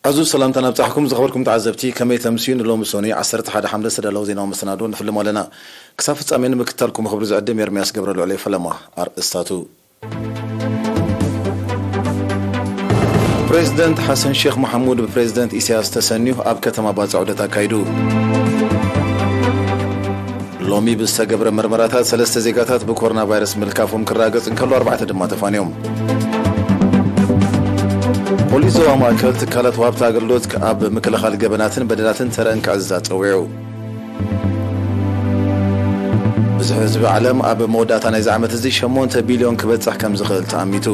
ኣዝዩ ሰላምታና ኣብጻሕኩም ዝኸበርኩም ተዓዘብቲ፣ ከመይ ተምስዩ? ንሎሚ ሰኑይ ዓሰርተ ሓደ ሓምለ ዝተዳለወ ዜናዊ መሰናዶ ንፍልሞ ኣለና። ክሳብ ፍጻሜ ንምክታልኩም ክብሪ ዝዕድም ኤርምያስ ገብረልዑል እየ። ፈለማ ኣርእስታቱ። ፕሬዝደንት ሓሰን ሼኽ መሓሙድ ብፕሬዝደንት ኢሳያስ ተሰንዩ ኣብ ከተማ ባጽዕ ዑደት ኣካይዱ። ሎሚ ብዝተገብረ መርመራታት ሰለስተ ዜጋታት ብኮሮና ቫይረስ ምልካፎም ክረጋገጽ እንከሎ፣ ኣርባዕተ ድማ ተፋንዮም። ፖሊስ ዞባ ማእከል ትካላት ወሃብቲ ኣገልግሎት ኣብ ምክልኻል ገበናትን በደላትን ተረአን ክዕዝዛ ጸዊዑ። ብዝሒ ህዝቢ ዓለም ኣብ መወዳእታ ናይዚ ዓመት እዚ ሸሞንተ ቢልዮን ክበጽሕ ከም ዝኽእል ተኣሚቱ።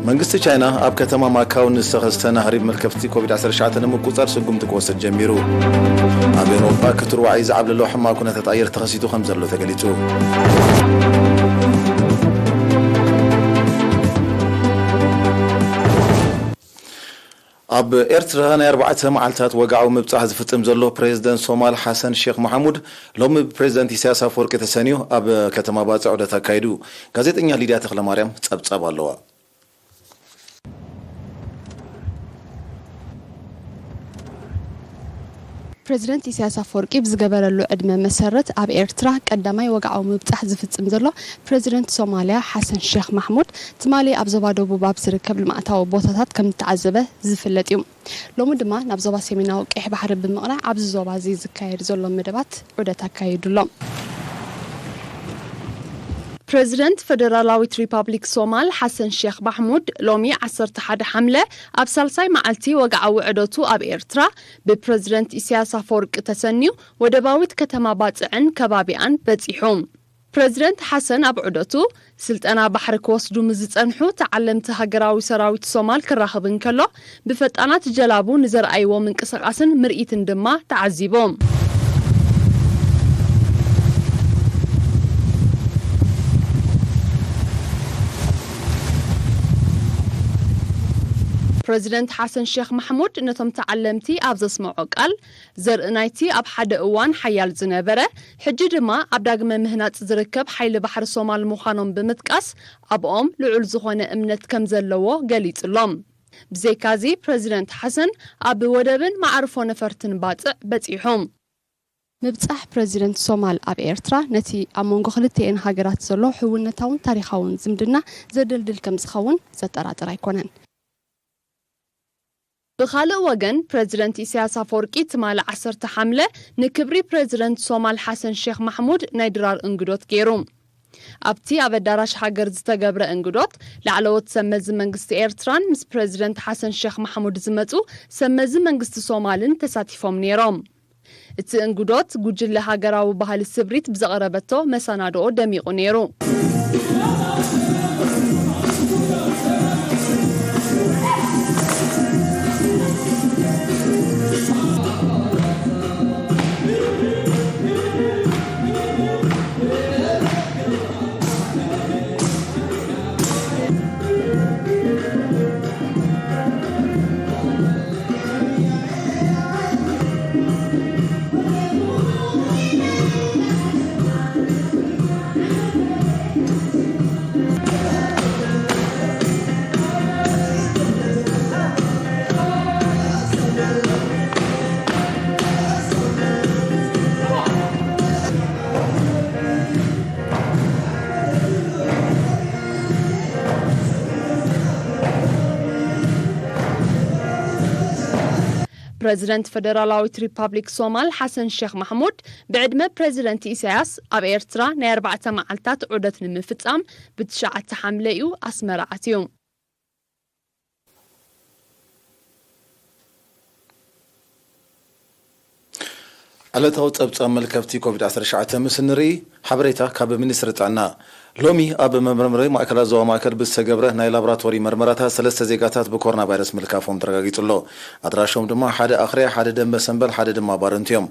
መንግስቲ ቻይና ኣብ ከተማ ማካው ንዝተኸስተ ናህሪ መርከብቲ ኮቪድ ዓሰርተ ትሽዓተ ንምቁጻር ስጉምቲ ክወስድ ጀሚሩ። ኣብ ኤውሮጳ ክትርዋዕ እዩ ዝዓብለሎ ሕማቕ ኩነታት ኣየር ተኸሲቱ ከም ዘሎ ተገሊጹ። ኣብ ኤርትራ ናይ ኣርባዕተ መዓልታት ወግዓዊ ምብጻሕ ዝፍጽም ዘሎ ፕሬዝደንት ሶማል ሓሰን ሼኽ መሓሙድ፣ ሎሚ ብፕሬዝደንት ኢሳያስ ኣፈወርቂ ተሰንዩ ኣብ ከተማ ባጽዕ ዑደት ኣካይዱ። ጋዜጠኛ ሊድያ ተኽለማርያም ጸብጻብ ኣለዋ። ፕሬዝደንት ኢሳያስ ኣፈወርቂ ብዝገበረሉ ዕድመ መሰረት ኣብ ኤርትራ ቀዳማይ ወግዓዊ ምብጻሕ ዝፍጽም ዘሎ ፕሬዝደንት ሶማልያ ሓሰን ሼኽ ማሕሙድ፣ ትማሊ ኣብ ዞባ ደቡብ ኣብ ዝርከብ ልምዓታዊ ቦታታት ከም ዝተዓዘበ ዝፍለጥ እዩ። ሎሚ ድማ ናብ ዞባ ሰሜናዊ ቀይሕ ባሕሪ ብምቕናዕ ኣብዚ ዞባ እዚ ዝካየድ ዘሎ መደባት ዑደት ኣካይዱ ኣሎ። ፕሬዝደንት ፈደራላዊት ሪፓብሊክ ሶማል ሓሰን ሼኽ ማሕሙድ ሎሚ ዓሰርተ ሓደ ሓምለ ኣብ ሳልሳይ መዓልቲ ወግዓዊ ዑደቱ ኣብ ኤርትራ ብፕሬዝደንት ኢሳያስ ኣፈወርቂ ተሰንዩ ወደባዊት ከተማ ባጽዕን ከባቢኣን በጺሑ። ፕሬዝደንት ሓሰን ኣብ ዑደቱ፣ ስልጠና ባሕሪ ክወስዱ ምስ ዝጸንሑ ተዓለምቲ ሃገራዊ ሰራዊት ሶማል ክራኸብ እንከሎ፣ ብፈጣናት ጀላቡ ንዘርኣይዎ ምንቅስቓስን ምርኢትን ድማ ተዓዚቡ። ፕሬዝደንት ሓሰን ሼኽ ማሕሙድ ነቶም ተዓለምቲ ኣብ ዘስምዖ ቃል፣ ዘርኢ ናይቲ ኣብ ሓደ እዋን ሓያል ዝነበረ፣ ሕጂ ድማ ኣብ ዳግመ ምህናጽ ዝርከብ ሓይሊ ባሕሪ ሶማል ምዃኖም ብምጥቃስ፣ ኣብኦም ልዑል ዝኾነ እምነት ከም ዘለዎ ገሊጹሎም። ብዘይካዚ፣ ፕረዚደንት ሓሰን ኣብ ወደብን መዓርፎ ነፈርትን ባጽዕ በጺሑ። ምብጻሕ ፕረዚደንት ሶማል ኣብ ኤርትራ፣ ነቲ ኣብ መንጎ ክልቲኤን ሃገራት ዘሎ ሕውነታውን ታሪኻውን ዝምድና ዘደልድል ከም ዝኸውን ዘጠራጥር ኣይኮነን። ብኻልእ ወገን፣ ፕረዚደንት ኢሳያስ ኣፈወርቂ ትማሊ ዓሰርተ ሓምለ ንክብሪ ፕረዚደንት ሶማል ሓሰን ሼኽ ማሕሙድ ናይ ድራር እንግዶት ገይሩ። ኣብቲ ኣብ ኣዳራሽ ሃገር ዝተገብረ እንግዶት፣ ላዕለዎት ሰብ መዚ መንግስቲ ኤርትራን ምስ ፕረዚደንት ሓሰን ሼኽ ማሕሙድ ዝመጹ ሰብ መዚ መንግስቲ ሶማልን ተሳቲፎም ነይሮም። እቲ እንግዶት፣ ጉጅለ ሃገራዊ ባህሊ ስብሪት ብዘቕረበቶ መሰናድኦ ደሚቑ ነይሩ። ፕረዚደንት ፈደራላዊት ሪፓብሊክ ሶማል ሓሰን ሼኽ ማሕሙድ፣ ብዕድመ ፕረዚደንት ኢሳያስ ኣብ ኤርትራ ናይ ኣርባዕተ መዓልታት ዑደት ንምፍጻም ብትሽዓተ ሓምለ እዩ ኣስመራ ኣትዩ። ዕለታዊ ጸብጻብ መልከፍቲ ኮቪድ ዓሰርተ ትሽዓተ ምስ እንርኢ፣ ሓበሬታ ካብ ሚኒስትሪ ጥዕና። ሎሚ ኣብ መመርመሪ ማእከላት ዞባ ማእከል ብዝተገብረ ናይ ላቦራቶሪ መርመራታት፣ ሰለስተ ዜጋታት ብኮሮና ቫይረስ ምልካፎም ተረጋጊጹ ኣሎ። ኣድራሾም ድማ ሓደ ኣኽርያ፣ ሓደ ደንበ ሰምበል፣ ሓደ ድማ ባረንቱ እዮም።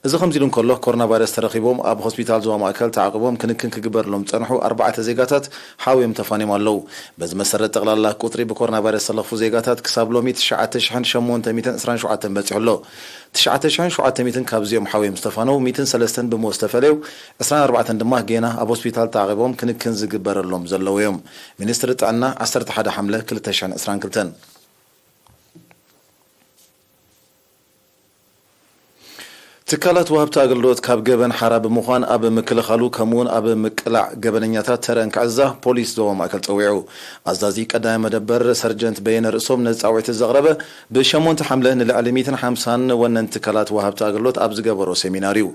እዚ ከምዚ ኢሉ እንከሎ፣ ኮሮና ቫይረስ ተረኺቦም ኣብ ሆስፒታል ዞባ ማእከል ተዓቑቦም ክንክን ክግበርሎም ዝጸንሑ ኣርባዕተ ዜጋታት ሓውዮም ተፋንዮም ኣለዉ። በዚ መሰረት፣ ጠቕላላ ቁጽሪ ብኮሮና ቫይረስ ዝተለኽፉ ዜጋታት ክሳብ ሎሚ ትሽዓተ ሽሕን ሸሞንተ ሚእትን ዕስራን ሸውዓተን በጺሑ ኣሎ። ትሽዓተ ሽሕን ሸውዓተ ሚእትን ካብዚኦም ሓውዮም ዝተፋነዉ፣ ሚእትን ሰለስተን ብሞት ዝተፈለዩ፣ ዕስራን ኣርባዕተን ድማ ጌና ኣብ ሆስፒታል ተዓቒቦም ክንክን ዝግበረሎም ዘለዉ እዮም። ሚኒስትሪ ጥዕና፣ ዓሰርተ ሓደ ሓምለ ክልተ ሽሕን ዕስራን ክልተን። ትካላት ወሃብቲ ኣገልግሎት ካብ ገበን ሓራ ብምዃን ኣብ ምክልኻሉ ከምኡውን ኣብ ምቅላዕ ገበነኛታት ተረን ክዕዛ ፖሊስ ዞባ ማእከል ጸዊዑ። ኣዛዚ ቀዳማይ መደበር ሰርጀንት በየነ ርእሶም ነዚ ጻውዒት ዘቕረበ ብሸሞንተ ሓምለ ንልዕሊ ሚእትን ሓምሳን ወነንቲ ትካላት ወሃብቲ ኣገልግሎት ኣብ ዝገበሮ ሴሚናር እዩ።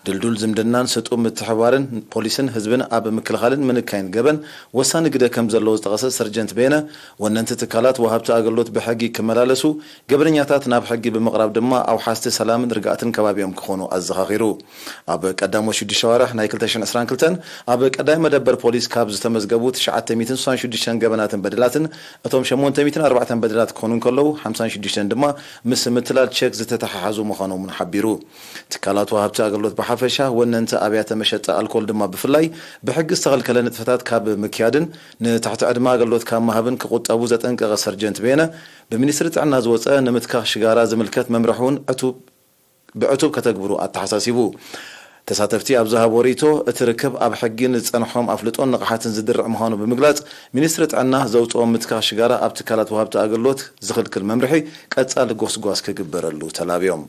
ድልዱል ዝምድናን ስጡም ምትሕባርን ፖሊስን ህዝብን ኣብ ምክልኻልን ምንካይን ገበን ወሳኒ ግደ ከም ዘለዎ ዝጠቐሰ ሰርጀንት በየነ፣ ወነንቲ ትካላት ወሃብቲ ኣገልግሎት ብሕጊ ክመላለሱ፣ ገበነኛታት ናብ ሕጊ ብምቕራብ ድማ ኣውሓስቲ ሰላምን ርግኣትን ከባቢኦም ክኾኑ ኣዘኻኺሩ። ኣብ ቀዳሞት ሽዱሽተ ኣዋርሕ ናይ ክልተ ሽሕን ዕስራን ክልተን ኣብ ቀዳማይ መደበር ፖሊስ ካብ ዝተመዝገቡ ትሽዓተ ሚእትን ስሳን ሽዱሽተን ገበናትን በደላትን፣ እቶም ሸሞንተ ሚእትን ኣርባዕተን በደላት ክኾኑ እንከለዉ፣ ሓምሳን ሽዱሽተን ድማ ምስ ምትላል ቸክ ዝተተሓሓዙ ምዃኖም እውን ሓቢሩ። ትካላት ወሃብቲ ኣገልግሎት ብሓፈሻ፣ ወነንቲ ኣብያተ መሸጢ ኣልኮል ድማ ብፍላይ፣ ብሕጊ ዝተኸልከለ ንጥፈታት ካብ ምክያድን ንትሕቲ ዕድመ ኣገልግሎት ካብ ምሃብን ክቑጠቡ ዘጠንቀቐ ሰርጀንት በየነ፣ ብሚኒስትሪ ጥዕና ዝወፀ ንምትካኽ ሽጋራ ዝምልከት መምርሒ እውን ዕቱብ፣ ብዕቱብ ከተግብሩ ኣተሓሳሲቡ። ተሳተፍቲ ኣብ ዝሃቦ ርእይቶ፣ እቲ ርክብ ኣብ ሕጊ ንዝፀንሖም ኣፍልጦን ንቕሓትን ዝድርዕ ምዃኑ ብምግላፅ፣ ሚኒስትሪ ጥዕና ዘውፅኦ ምትካኽ ሽጋራ ኣብ ትካላት ወሃብቲ ኣገልግሎት ዝኽልክል መምርሒ ቀፃሊ ጎስጓስ ክግበረሉ ተላብዮም።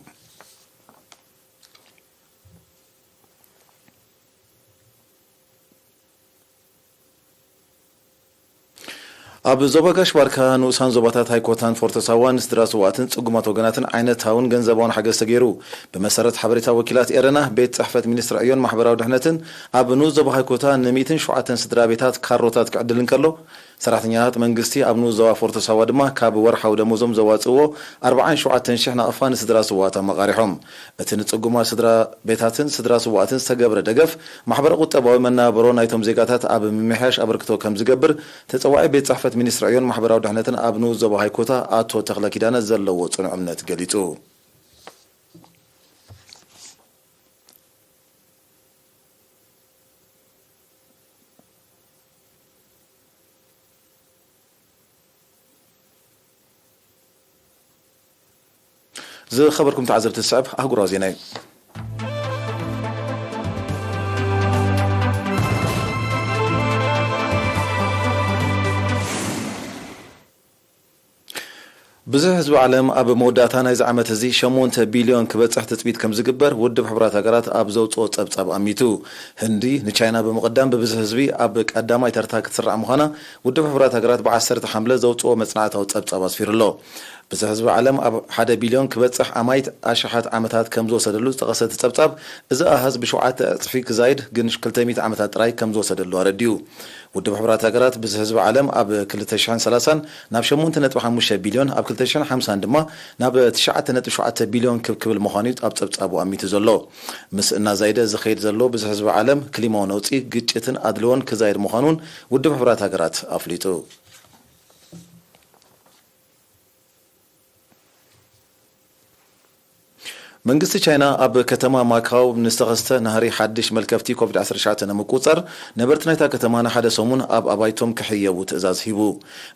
ኣብ ዞባ ጋሽ ባርካ ንኡሳን ዞባታት ሃይኮታን ፎርቶ ሳዋን ንስድራ ስውኣትን ጽጉማት ወገናትን ዓይነታውን ገንዘባውን ሓገዝ ተገይሩ። ብመሰረት ሓበሬታ ወኪላት ኤረና፣ ቤት ጽሕፈት ሚኒስትሪ ዕዮን ማሕበራዊ ድሕነትን ኣብ ንኡስ ዞባ ሃይኮታ ን ሚእትን ሸውዓተን ስድራ ቤታት ካሮታት ክዕድል እንከሎ፣ ሰራሕተኛታት መንግስቲ ኣብ ንኡስ ዞባ ፎርቶ ሳዋ ድማ ካብ ወርሓዊ ደሞዞም ዘዋጽእዎ ኣርባዓን ሸውዓተን ሽሕ ናቕፋ ንስድራ ስውኣት ኣመቓሪሖም። እቲ ንጽጉማት ስድራ ቤታትን ስድራ ስውኣትን ዝተገብረ ደገፍ፣ ማሕበረ ቁጠባዊ መነባብሮ ናይቶም ዜጋታት ኣብ ምምሕያሽ ኣበርክቶ ከም ዝገብር፣ ተጸዋዒ ቤት ጽሕፈት ሚኒስትሪ ዕዮን ማሕበራዊ ድሕነትን ኣብ ንኡስ ዞባ ሃይኮታ ኣቶ ተኽለ ኪዳነ ዘለዎ ጽኑዕ እምነት ገሊጹ። ዝኸበርኩም ተዓዘብቲ፣ ዝስዕብ ኣህጉራዊ ዜና እዩ። ብዝሒ ህዝቢ ዓለም ኣብ መወዳእታ ናይዚ ዓመት እዚ ሸሞንተ ቢልዮን ክበጽሕ ትጽቢት ከም ዝግበር ውድብ ሕቡራት ሃገራት ኣብ ዘውጽኦ ጸብጻብ ኣሚቱ። ህንዲ ንቻይና ብምቕዳም ብብዝሒ ህዝቢ ኣብ ቀዳማይ ተርታ ክትስራዕ ምዃና ውድብ ሕቡራት ሃገራት ብዓሰርተ ሓምለ ዘውጽኦ መጽናዕታዊ ጸብጻብ ኣስፊሩ ኣሎ። ብዝሒ ህዝቢ ዓለም ኣብ ሓደ ቢልዮን ክበጽሕ ኣማኢት ኣሽሓት ዓመታት ከም ዝወሰደሉ ዝጠቐሰ እቲ ጸብጻብ፣ እዚ ኣሃዝ ብሸውዓተ ዕጽፊ ክዛይድ ግን ክልተ ሚእቲ ዓመታት ጥራይ ከም ዝወሰደሉ ኣረዲኡ። ውድብ ሕቡራት ሃገራት ብዝሒ ህዝቢ ዓለም ኣብ ክልተ ሽሕን ሰላሳን ናብ ሸሞንተ ነጥቢ ሓሙሽተ ቢልዮን፣ ኣብ ክልተ ሽሕን ሓምሳን ድማ ናብ ትሽዓተ ነጥቢ ሸውዓተ ቢልዮን ክብ ክብል ምዃኑ እዩ ኣብ ጸብጻቡ ኣሚቱ ዘሎ። ምስ እናዛይደ ዝኸይድ ዘሎ ብዝሒ ህዝቢ ዓለም፣ ክሊማዊ ነውጺ፣ ግጭትን ኣድልዎን ክዛይድ ምዃኑ እውን ውድብ ሕቡራት ሃገራት ኣፍሊጡ። መንግስቲ ቻይና ኣብ ከተማ ማካው ንዝተኸስተ ናህሪ ሓድሽ መልከፍቲ ኮቪድ ዓሰርተ ትሽዓተ ንምቁጽጻር ነበርቲ ናይታ ከተማ ንሓደ ሰሙን ኣብ ኣባይቶም ክሕየቡ ትእዛዝ ሂቡ።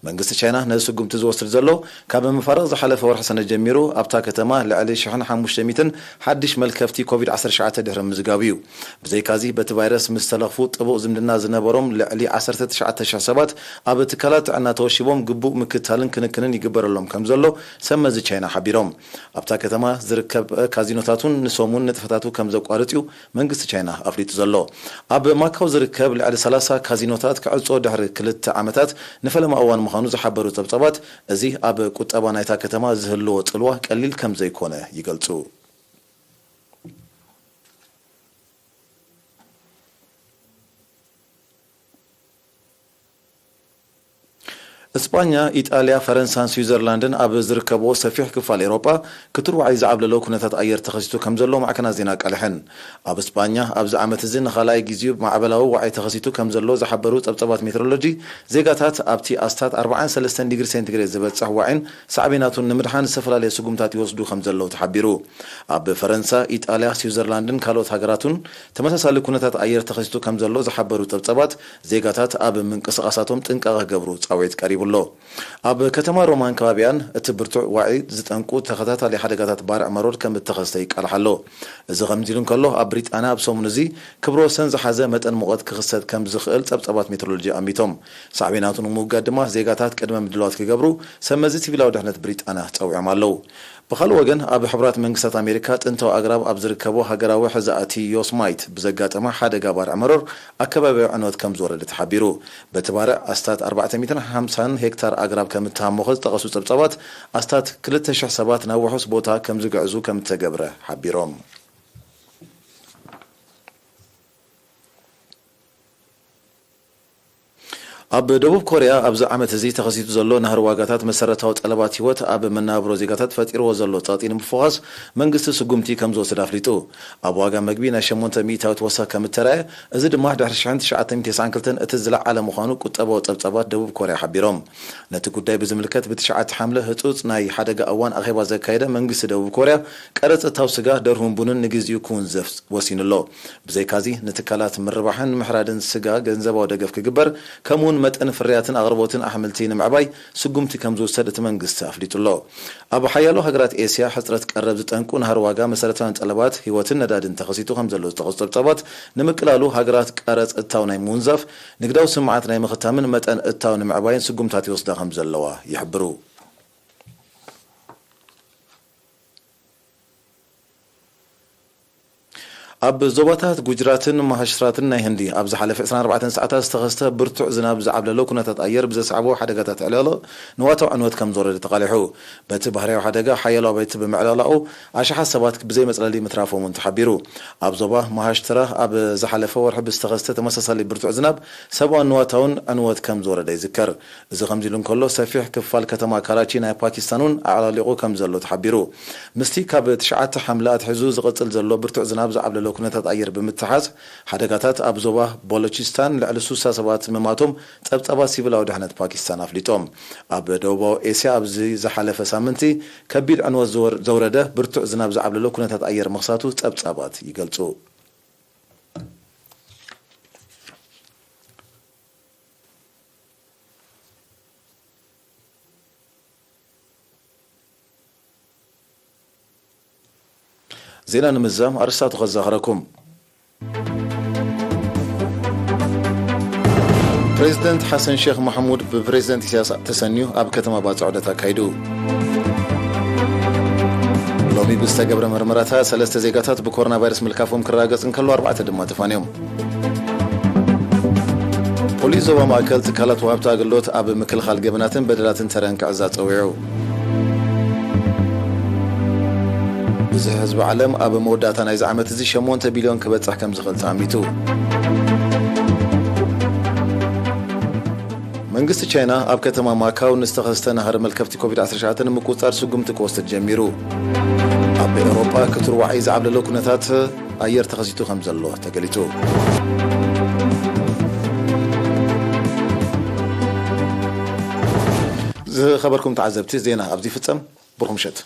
መንግስቲ ቻይና ነዚ ስጉምቲ ዝወስድ ዘሎ ካብ መፋርቕ ዝሓለፈ ወርሒ ሰነ ጀሚሩ ኣብታ ከተማ ልዕሊ ሽሕን ሓሙሽተ ሚእትን ሓድሽ መልከፍቲ ኮቪድ ዓሰርተ ትሽዓተ ድሕሪ ምዝጋቡ እዩ። ብዘይካዚ በቲ ቫይረስ ምስ ተለኽፉ ጥቡቕ ዝምድና ዝነበሮም ልዕሊ ዓሰርተ ትሽዓተ ሽሕ ሰባት ኣብ ትካላት ጥዕና ተወሺቦም ግቡእ ምክታልን ክንክንን ይግበረሎም ከም ዘሎ ሰብ መዚ ቻይና ሓቢሮም። ኣብታ ከተማ ዝርከብ ካዚኖታት እውን ንሰሙን ንጥፈታቱ ከም ዘቋርጽ እዩ መንግስቲ ቻይና ኣፍሊጡ ዘሎ። ኣብ ማካው ዝርከብ ልዕሊ ሰላሳ ካዚኖታት ክዕጾ ድሕሪ ክልተ ዓመታት ንፈለማ እዋን ምዃኑ ዝሓበሩ ጸብጻባት፣ እዚ ኣብ ቁጠባ ናይታ ከተማ ዝህልዎ ጽልዋ ቀሊል ከም ዘይኮነ ይገልጹ። እስጳኛ፣ ኢጣልያ፣ ፈረንሳን ስዊዘርላንድን ኣብ ዝርከብዎ ሰፊሕ ክፋል ኤውሮጳ ክቱር ዋዒ ዝዓብለሎ ኩነታት ኣየር ተኸሲቱ ከም ዘሎ ማዕከናት ዜና ኣቃሊሐን። ኣብ እስጳኛ ኣብዚ ዓመት እዚ ንኻልኣይ ግዜኡ ማዕበላዊ ዋዒ ተኸሲቱ ከም ዘሎ ዝሓበሩ ጸብጻባት ሜትሮሎጂ፣ ዜጋታት ኣብቲ ኣስታት ኣርባዓን ሰለስተን ዲግሪ ሴንቲግሬድ ዝበጽሕ ዋዒን ሳዕቤናቱን ንምድሓን ዝተፈላለየ ስጉምታት ይወስዱ ከም ዘለዉ ተሓቢሩ። ኣብ ፈረንሳ፣ ኢጣልያ፣ ስዊዘርላንድን ካልኦት ሃገራቱን ተመሳሳሊ ኩነታት ኣየር ተኸሲቱ ከም ዘሎ ዝሓበሩ ጸብጻባት፣ ዜጋታት ኣብ ምንቅስቓሳቶም ጥንቃቐ ክገብሩ ጻውዒት ቀሪቡ። ኣሎ። ኣብ ከተማ ሮማን ከባቢያን እቲ ብርቱዕ ዋዒ ዝጠንቁ ተኸታታሊ ሓደጋታት ባርዕ መሮር ከም እተኸስተ ይቃላሕ ኣሎ። እዚ ከምዚ ኢሉ እንከሎ፣ ኣብ ብሪጣንያ ኣብ ሰሙን እዚ ክብረ ወሰን ዝሓዘ መጠን ሙቐት ክኽሰት ከም ዝኽእል ጸብጻባት ሜትሮሎጂ ኣሚቶም። ሳዕቤናቱ ንምውጋድ ድማ ዜጋታት ቅድመ ምድላዋት ክገብሩ ሰመዚ ሲቪላዊ ድሕነት ብሪጣንያ ጸዊዖም ኣለዉ። ብኻልእ ወገን፣ ኣብ ሕቡራት መንግስታት ኣሜሪካ ጥንታዊ ኣግራብ ኣብ ዝርከቦ ሃገራዊ ሕዛእቲ ዮስማይት ብዘጋጠመ ሓደጋ ባርዕ መሮር ኣከባቢያዊ ዕንወት ከም ዝወረደ ተሓቢሩ። በቲ ባርዕ ኣስታት ኣርባዕተ ሚእትን ሓምሳን ሄክታር ኣግራብ ከም እተሃሞኸ ዝጠቐሱ ጸብጻባት፣ ኣስታት ክልተ ሽሕ ሰባት ናብ ውሑስ ቦታ ከም ዝግዕዙ ከም እተገብረ ሓቢሮም። ኣብ ደቡብ ኮርያ ኣብዚ ዓመት እዚ ተኸሲቱ ዘሎ ናህሪ ዋጋታት መሰረታዊ ጠለባት ህይወት ኣብ መነባብሮ ዜጋታት ፈጢርዎ ዘሎ ጸቕጢ ንምፍዃስ መንግስቲ ስጉምቲ ከም ዝወስድ ኣፍሊጡ። ኣብ ዋጋ መግቢ ናይ ሸሞንተ ሚእታዊት ወሰኽ ከም እተረኣየ፣ እዚ ድማ ድሕሪ ሽሕን ትሽዓተ ሚእትን ተስዓን ክልተን እቲ ዝለዓለ ምዃኑ ቁጠባዊ ጸብጻባት ደቡብ ኮርያ ሓቢሮም። ነቲ ጉዳይ ብዝምልከት ብትሽዓተ ሓምለ ህጹጽ ናይ ሓደጋ እዋን ኣኼባ ዘካየደ መንግስቲ ደቡብ ኮርያ፣ ቀረጽ እታው ስጋ፣ ደርሁን ቡንን ንግዜኡ ክውንዘፍ ወሲኑ ኣሎ። ብዘይካዚ፣ ንትካላት ምርባሕን ምሕራድን ስጋ ገንዘባዊ ደገፍ ክግበር፣ ከምኡውን መጠን ፍርያትን ኣቕርቦትን ኣሕምልቲ ንምዕባይ ስጉምቲ ከም ዝውሰድ እቲ መንግስቲ ኣፍሊጡ ኣሎ። ኣብ ሓያሎ ሃገራት ኤስያ፣ ሕጽረት ቀረብ ዝጠንቁ ናህሪ ዋጋ መሰረታውያን ጠለባት ህይወትን ነዳድን ተኸሲቱ ከም ዘሎ ዝጠቐሱ ጸብጻባት፣ ንምቅላሉ ሃገራት ቀረጽ እታው ናይ ምውንዛፍ፣ ንግዳዊ ስምዓት ናይ ምኽታምን መጠን እታው ንምዕባይን ስጉምታት ይወስዳ ከም ዘለዋ ይሕብሩ። ኣብ ዞባታት ጉጅራትን ማሃሽትራትን ናይ ህንዲ ኣብ ዝሓለፈ ዕስራን ኣርባዕተን ሰዓታት ዝተኸስተ ብርቱዕ ዝናብ ዝዓብለሎ ኩነታት ኣየር ብዘስዓቦ ሓደጋታት ዕለሎ ንዋታዊ ዕንወት ከም ዝወረደ ተቓሊሑ። በቲ ባህርያዊ ሓደጋ ሓያሎ ኣባይቲ ብምዕላላኡ ኣሽሓት ሰባት ብዘይ መጽለሊ ምትራፎም እውን ተሓቢሩ። ኣብ ዞባ ማሃሽትራ ኣብ ዝሓለፈ ወርሒ ብዝተኸስተ ተመሳሳሊ ብርቱዕ ዝናብ ሰብኣውን ንዋታውን ዕንወት ከም ዝወረደ ይዝከር። እዚ ከምዚ ኢሉ እንከሎ፣ ሰፊሕ ክፋል ከተማ ካራቺ ናይ ፓኪስታን እውን ኣዕላሊቑ ከም ዘሎ ተሓቢሩ። ምስቲ ካብ ትሽዓተ ሓምለ ኣትሒዙ ዝቕጽል ዘሎ ብርቱዕ ዝናብ ዝዓብለሎ ኩነታት ኣየር ብምትሓዝ፣ ሓደጋታት ኣብ ዞባ ቦሎቺስታን ልዕሊ ሱሳ ሰባት ምማቶም ጸብጻባት ሲቪላዊ ድሕነት ፓኪስታን ኣፍሊጦም። ኣብ ደቡባዊ ኤስያ ኣብዚ ዝሓለፈ ሳምንቲ ከቢድ ዕንወት ዝወር-፣ ዘውረደ ብርቱዕ ዝናብ ዝዓብለሎ ኩነታት ኣየር ምኽሳቱ ጸብጻባት ይገልጹ። ዜና ንምዝዛም ኣርእስታቱ ከዘኻኽረኩም። ፕሬዚደንት ሓሰን ሼክ ማሕሙድ ብፕሬዚደንት ኢሳያስ ተሰንዩ ኣብ ከተማ ባጽዕ ዑደት ኣካይዱ። ሎሚ ብዝተገብረ መርመራታት ሰለስተ ዜጋታት ብኮሮና ቫይረስ ምልካፎም ክረጋገጽ እንከሎ፣ ኣርባዕተ ድማ ተፋንዮም። ፖሊስ ዞባ ማእከል ትካላት ወሃብቲ ኣገልግሎት ኣብ ምክልኻል ገበናትን በደላትን ተረን ክዕዛ ጸዊዑ። ብዝሒ ህዝቢ ዓለም ኣብ መወዳእታ ናይዚ ዓመት እዚ ሸሞንተ ቢልዮን ክበጽሕ ከም ዝኽእል ተኣሚቱ። መንግስቲ ቻይና ኣብ ከተማ ማካው ንዝተኸስተ ናህሪ መልከፍቲ ኮቪድ ዓሰርተ ትሽዓተ ንምቁጽጻር ስጉምቲ ክወስድ ጀሚሩ። ኣብ ኤውሮጳ ክቱር ዋዒ ዝዓብለሎ ኩነታት ኣየር ተኸሲቱ ከም ዘሎ ተገሊጹ። ዝኸበርኩም ተዓዘብቲ፣ ዜና ኣብዚ ይፍጸም። ብሩኽ ምሸት።